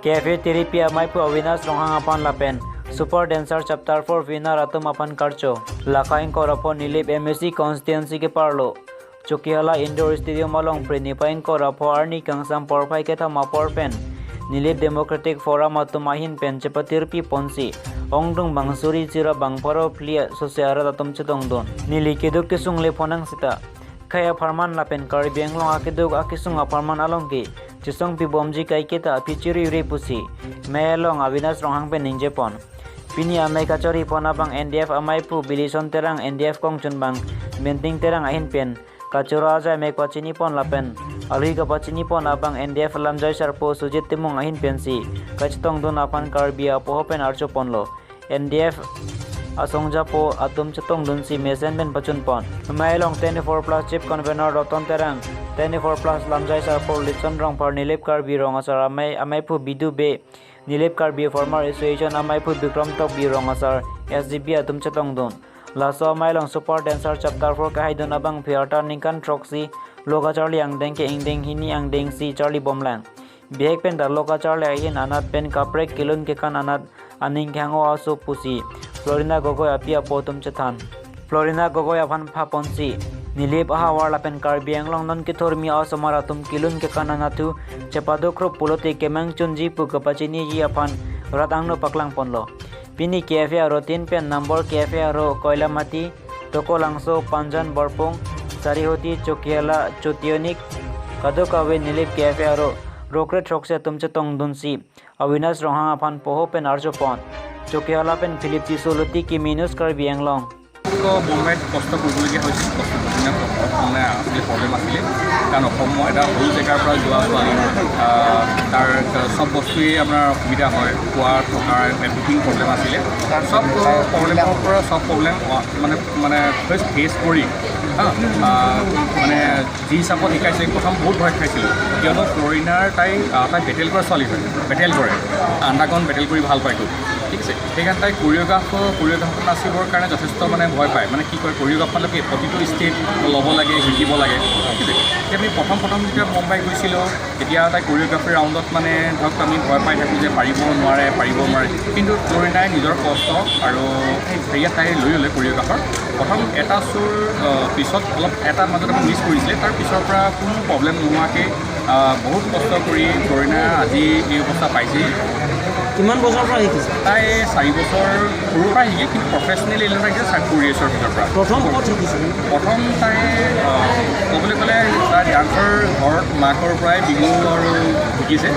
KFA Tiripi amai pu Avinash Ronghang apan lapen Super Dancer Chapter 4 winner atum apan karcho Lakaing korapo Nilip MSC constituency ke parlo Chokihala Indoor Stadium along Prinipaing korapo Arni Kangsam porphai ketha mapor pen Nilip Democratic Forum atum ahin pen chepatirpi ponsi Ongdung bangsuri chira bangparo plia sosiara atum chetongdon Nili kiduk kisung le phonang sita Khaya farman lapen karbiang long akiduk akisung aparman alongki Chisong pi bomji kai kita pichiri ri pusi Melong Avinash Ronghang pen ninjepon Pini amai kachori pona bang NDF amai pu bilison terang NDF kong chun bang benting terang ahin pen kachura ajay mek pachini pon lapen alhi ka pachini pon abang NDF lamjai sarpo sujit timung ahin pensi kachitong dun apan karbia poho pen archo ponlo NDF asongja po atum chitong dun si mesen ben pachun pon Mailong 24 plus chief convener Ratan Terang 24 plus lamjai sarpo litson rong par Nilip Karbi rong asar amai amai pu bidu be Nilip Karbi former association amai pu Bikram tok bi rong asar SGB atum chetong dun Laso Mailong Super Dancer Chapter 4 kahai dun abang Fiarta Ningkan Troxy Loka Charlie ang deng ke ingdeng hini ang deng si Charlie Bomlang Bihek pen dar Loka Charlie ahin anat pen kaprek kilun ke kan anat aning khango aso pusi Florina Gogoi apia potum chethan Florina Gogoi aphan phaponsi Nilip aha warla pen Karbi Anglong non kithor mi asomar atum kilun ke kan anatu chepado kro pulote kemang chunji pu kapachini ji aphan ratangno paklang ponlo Pini KFA aro 3 pen number KFA aro Koilamati Tokolangso Panjan Borpong Sarihoti Chokiala Chotionik Kadokawe Nilip KFA aro Rokre Trokse tumche tongdunsi Avinash Ronghang aphan poho pen arjo pon Chokiala pen Philip Tisoloti ki minus Karbi Anglong মুম্বাইত কষ্ট কৰিবলগীয়া হৈছিল। কষ্ট মানে আচলতে problem আছিলে, কাৰণ অসমৰ এটা সৰু জেগাৰ পৰা যোৱা ছোৱালী, তাৰ চব বস্তুৱেই আপোনাৰ অসুবিধা হয়, খোৱা থকাৰ এভৰিথিং প্ৰব্লেম আছিলে। চব প্ৰব্লেমৰ পৰা চব প্ৰব্লেম মানে মানে ফেচ কৰি মানে যি হিচাপত শিকাইছে, প্ৰথম বহুত ভয় খাইছিলোঁ, কিয়নো ফ্লৰিনাৰ তাই তাই বেটেল কৰা ছোৱালী হয়, বেটেল কৰে, আণ্ডাৰগ্ৰাউণ্ড বেটেল কৰি ভাল পায়তো, ঠিক আছে। সেইকাৰণে তাই কৰিঅ'গ্ৰাফত নাচিবৰ কাৰণে যথেষ্ট মানে ভয় পায়, মানে কি কয় কৰিঅ'গ্ৰাফাৰ কি প্ৰতিটো ষ্টেপ ল'ব লাগে, শিকিব লাগে, ঠিক আছে। এতিয়া আমি প্ৰথম প্ৰথম যেতিয়া মুম্বাই গৈছিলোঁ, তেতিয়া তাই কৰিঅ'গ্ৰাফীৰ ৰাউণ্ডত মানে ধৰক আমি ভয় পাই থাকোঁ যে পাৰিব নোৱাৰে, পাৰিব নোৱাৰে, কিন্তু ফ্লৰিনাই নিজৰ কষ্ট আৰু সেই হেৰিয়াত তাই লৈ ল'লে কৰিঅ'গ্ৰাফাৰ। প্ৰথম এটা শ্ব'ৰ পিছত অলপ এটা মাজত আমি মিছ কৰিছিলে, তাৰ পিছৰ পৰা কোনো প্ৰব্লেম নোহোৱাকৈ বহুত কষ্ট কৰি ফ্লৰিনা আজি এই অৱস্থা পাইছেহি। কিমান বছৰৰ পৰা শিকিছে? তাই 4 বছৰ সৰুৰ পৰা শিকে, কিন্তু প্ৰফেচনেলি শিকিছে 4 ইয়েৰ্ছৰ ভিতৰৰ পৰা। প্ৰথম ক'ত শিকিছিল? প্ৰথম তাই ক'বলৈ গ'লে তাই ডান্সৰ ঘৰত মাকৰ পৰাই বিহু আৰু শিকিছে।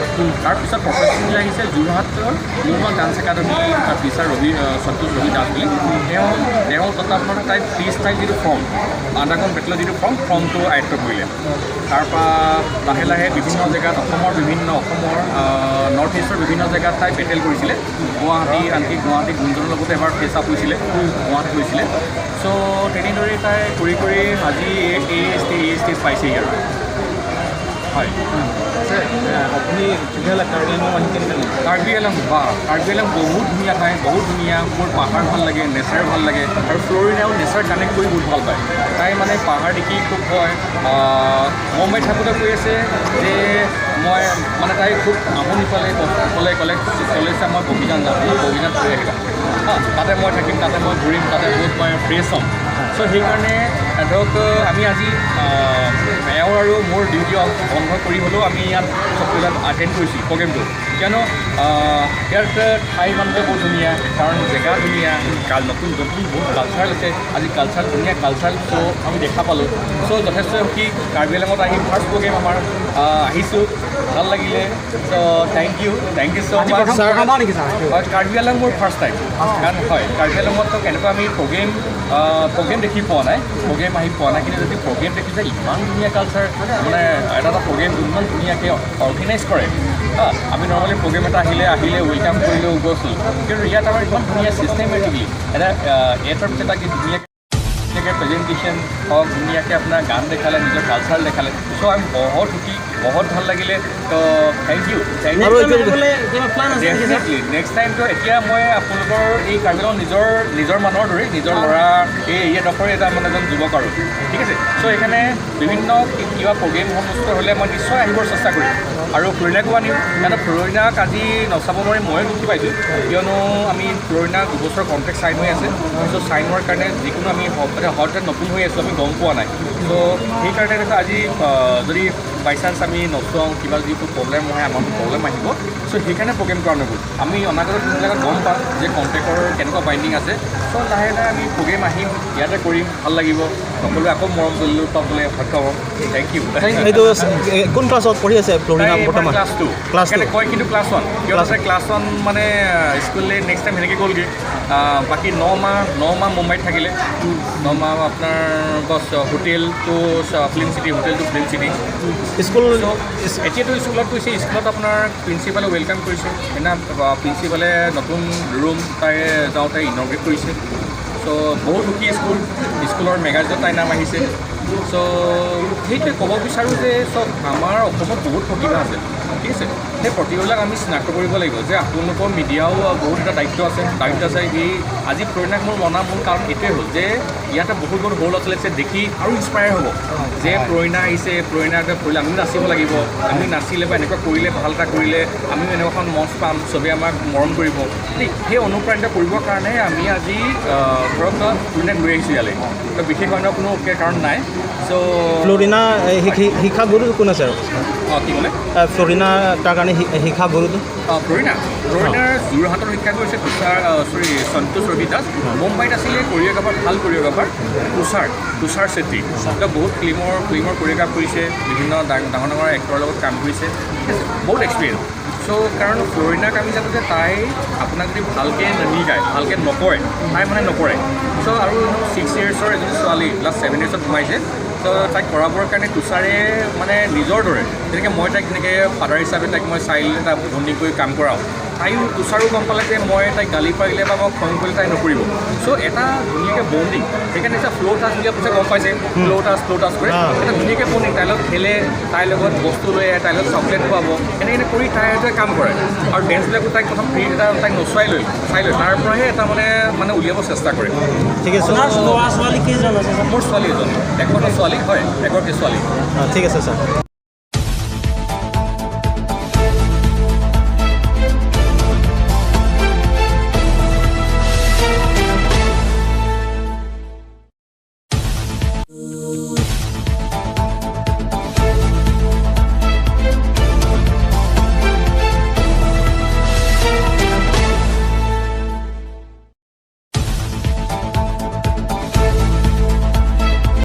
তাৰপিছত প্ৰফেচনেলি আহিছে যোৰহাটৰ মোহন ডান্স একাডেমি, তাৰ টিচাৰ ৰবি সন্তোষ ৰবি দাস বুলি, তেওঁ তত্বাৱধানত তাই ফ্ৰী ষ্টাইল যিটো ফৰ্ম, আণ্ডাৰগ্ৰাউণ্ড বেটেলৰ যিটো ফৰ্ম, ফৰ্মটো আয়ত্ব কৰিলে। তাৰপৰা লাহে লাহে বিভিন্ন জেগাত অসমৰ বিভিন্ন অসমৰ নৰ্থ ইষ্টৰ বিভিন্ন জেগাত তাই বেটেল কৰিছিলে। গুৱাহাটী, আনকি গুৱাহাটী গুঞ্জনৰ লগতে এবাৰ ফেচ আপ হৈছিলে, গুৱাহাটীত হৈছিলে। চ' তেনেদৰেই তাই কৰি কৰি আজি এই ষ্টেজ পাইছেহি আৰু। হয়। আপুনি তেতিয়াহ'লে কাৰ্বি আংলং আহি কেনেকৈ লাগিছে? কাৰ্বি আংলং বা কাৰ্বি আংলং বহুত ধুনীয়া ঠাই, বহুত ধুনীয়া। মোৰ পাহাৰ ভাল লাগে, নেচাৰ ভাল লাগে, আৰু ফ্লৰিনাও নেচাৰ কানেক্ট কৰি বহুত ভাল পায়। তাই মানে পাহাৰ দেখি খুব কয়, মুম্বাইত থাকোঁতে কৈ আছে যে মই মানে তাই খুব আমনি পালে, ক'লে ক'লে ক'লে যে মই বগীজান যাম, বগীজান ফুৰি আহিবা, হা, তাতে মই থাকিম, তাতে মই ঘূৰিম, তাতে বহুত মই ফ্ৰেছ হ'ম। চ' সেইকাৰণে ধৰক আমি আজি এওঁৰ আৰু মোৰ ডিউটি বন্ধ কৰি হ'লেও আমি ইয়াত চববিলাক এটেণ্ড কৰিছোঁ প্ৰগ্ৰেমটো, কিয়নো ইয়াত ঠাই মানুহটো বহুত ধুনীয়া, কাৰণ জেগা ধুনীয়া, নতুন নতুন বহুত কালচাৰেল আছে, আজি কালচাৰ ধুনীয়া কালচাৰেল শ্ব' আমি দেখা পালোঁ। চ' যথেষ্ট সুখী কাৰ্বি আংলঙত আহি ফাৰ্ষ্ট প্ৰগ্ৰেম আমাৰ আহিছোঁ, ভাল লাগিলে। So thank you, thank you so much. হয়, কাৰ্বি আংলং মোৰ ফাৰ্ষ্ট টাইম, কাৰণ হয় কাৰ্বি আংলঙত কেনেকুৱা আমি প্ৰগ্ৰেম দেখি পোৱা নাই, প্ৰগ্ৰেম আহি পোৱা নাই, কিন্তু যদি প্ৰগ্ৰেম দেখিছে ইমান ধুনীয়া কালচাৰ, মানে এটা এটা প্ৰগ্ৰেম ইমান ধুনীয়াকৈ অৰ্গেনাইজ কৰে। হা, আমি নৰ্মেলি প্ৰগ্ৰেম এটা আহিলে আহিলে welcome কৰিলেও গৈছোঁ, কিন্তু ইয়াত আমাৰ ইমান ধুনীয়া ছিষ্টেমেটিকলি এটা এটাৰ পিছত এটা কি ধুনীয়াকৈ প্ৰেজেণ্টেশ্যন হওক, ধুনীয়াকৈ আপোনাৰ গান দেখালে, নিজৰ কালচাৰ দেখালে। চ' আমি বহুত সুখী, বহুত ভাল লাগিলে। ত' thank you, thank you. Definitely next টাইমটো এতিয়া মই আপোনালোকৰ এই কাৰ্বি আংলং নিজৰ নিজৰ মানুহৰ দৰে, নিজৰ ল'ৰা এই এৰিয়াডোখৰ এটা মানে এজন যুৱক আৰু, ঠিক আছে। চ' সেইকাৰণে বিভিন্ন কিবা প্ৰগ্ৰেম অনুষ্ঠিত হ'লে মই নিশ্চয় আহিবৰ চেষ্টা কৰিম। আৰু ফ্লৰিনাকো আনিম। কাৰণ ফ্লৰিনাক আজি নচাব নোৱাৰি ময়ো দুখী পাইছোঁ, কিয়নো আমি ফ্লৰিনাক 2 বছৰ কণ্ট্ৰেক্ট চাইন হৈ আছে। চ' চাইন হোৱাৰ কাৰণে যিকোনো আমি হঠাৎ নতুন হৈ আছোঁ, আমি গম পোৱা নাই। চ' সেইকাৰণে দেখা আজি যদি বাই চান্স আমি নচুৱাওঁ, কিবা যিটো প্ৰব্লেম হয়, আমাৰ প্ৰব্লেম আহিব। চ' সেইকাৰণে প্ৰগ্ৰেম কৰা নগ'ল। আমি অনাগত দিনবিলাকত গম পাম যে কণ্ট্ৰেক্টৰ কেনেকুৱা বাইণ্ডিং আছে। চ' লাহে লাহে আমি প্ৰগ্ৰেম আহিম, ইয়াতে কৰিম, ভাল লাগিব। সকলোৱে আকৌ মৰম তুলিলোঁ পাবলৈ সক্ষম হ'ম। Thank U. এইটো কোন ক্লাছত পঢ়ি আছে ফ্লৰিনা বৰ্তমান? Class 2। Class 2। কয় কিন্তু ক্লাছ 1। কিয়? ক্লাছ 1 মানে স্কুললৈ নেক্সট টাইম সেনেকৈ গ'লগৈ। বাকী 9 মাহ মুম্বাইত থাকিলে। 9 মাহ আপোনাৰ bus hotel to Film City, hotel to Film City. School. এতিয়াতো স্কুলত গৈছে। স্কুলত আপোনাৰ প্ৰিন্সিপালে welcome কৰিছে। সেইদিনা প্ৰিন্সিপালে নতুন ৰুম তাই যাওঁতে ইনঅগ্ৰেট কৰিছে। চ' বহুত সুখী। স্কুলৰ মেগাজিনত তাইৰ নাম আহিছে। চ' সেইটোৱে ক'ব বিচাৰোঁ যে চব আমাৰ অসমত বহুত প্ৰতিভা আছে, ঠিক আছে? সেই প্ৰতিভাবিলাক আমি চিনাক্ত কৰিব লাগিব যে আপোনালোকৰ মিডিয়াও বহুত এটা দায়িত্ব আছে। এই আজি প্ৰেৰণাক মোৰ মনা মূল কাৰণ এইটোৱে হ'ল যে ইয়াতে বহুত বহুত সৰু ল'ৰা ছোৱালী আছে, দেখি আৰু ইনস্পায়াৰ হ'ব যে প্ৰেৰণা আহিছে, প্ৰেৰণা এটা কৰিলে আমিও নাচিব লাগিব, আমি নাচিলে বা এনেকুৱা কৰিলে, ভাল এটা কৰিলে আমিও এনেকুৱা এখন মঞ্চ পাম, চবেই আমাক মৰম কৰিব। দেই, সেই অনুপ্ৰাণিত কৰিবৰ কাৰণে আমি আজি ধৰক প্ৰেৰণাক লৈ আহিছোঁ ইয়ালৈ। তো বিশেষ অন্য কোনো কাৰণ নাই। চ' ফ্লৰিনা শিক্ষাগুৰু কোন আছে আৰু? অঁ, কি ক'লে? ফ্লৰিনা তাৰ কাৰণে শিক্ষাগুৰুটো? অঁ, ফ্লৰিনা, ফ্লৰিনাৰ যোৰহাটত শিক্ষা কৰিছে তুষাৰ, চৰি, সন্তোষ ৰবি দাস। মুম্বাইত আছিলে কৰিঅ'গ্ৰাফাৰ, ভাল কৰিঅ'গ্ৰাফাৰ তুষাৰ চেত্ৰী। তেওঁ বহুত ফিল্মৰ কৰিঅ'গ্ৰাফ কৰিছে, বিভিন্ন ডাঙৰ ডাঙৰ এক্টৰৰ লগত কাম কৰিছে, ঠিক আছে? বহুত এক্সপিৰিয়েঞ্চ। চ' কাৰণ ফ্লৰিনাক আমি জানো যে তাই আপোনাক যদি ভালকৈ নিশিকায়, ভালকৈ নকয়, তাই মানে নকৰে। চ' আৰু 6 ইয়েৰ্ছৰ এজনী ছোৱালী ক্লাছ 7 ইয়েৰ্ছত সোমাইছে। চ' তাইক কৰাবৰ কাৰণে তুষাৰে মানে নিজৰ দৰে, যেনেকৈ মই তাইক তেনেকৈ ফাদাৰ হিচাপে তাইক মই চাইল্ড এটা বণ্ডিং কৰি কাম কৰাওঁ, তাইও, তুষাৰো গম পালে যে মই তাইক গালি পাৰিলে বা মই খং কৰিলে তাই নকৰিব। চ' এটা ধুনীয়াকৈ বণ্ডিং। সেইকাৰণে এতিয়া ফ্ল' টাচ বুলি আপুনি গম পাইছে, ফ্ল' টাচ, ফ্ল' টাচ কৰে। এটা ধুনীয়াকৈ বণ্ডিং, তাইৰ লগত খেলে, তাইৰ লগত বস্তু লৈ আহে, তাইৰ লগত চকলেট খুৱাব, এনেকৈ এনেকৈ কৰি তাই এটা কাম কৰে। আৰু ডেন্সবিলাকো তাইক প্ৰথম ফ্ৰী এটা তাইক নচুৱাই লৈ চাই লৈ তাৰ পৰাহে এটা মানে মানে উলিয়াব চেষ্টা কৰে। ঠিক আছে। আপোনাৰ ল'ৰা ছোৱালী কেইজন আছে ছাৰ? মোৰ ছোৱালী এজনী, এগৰাকী ছোৱালী হয়, এগৰাকী ছোৱালী। অঁ, ঠিক আছে ছাৰ।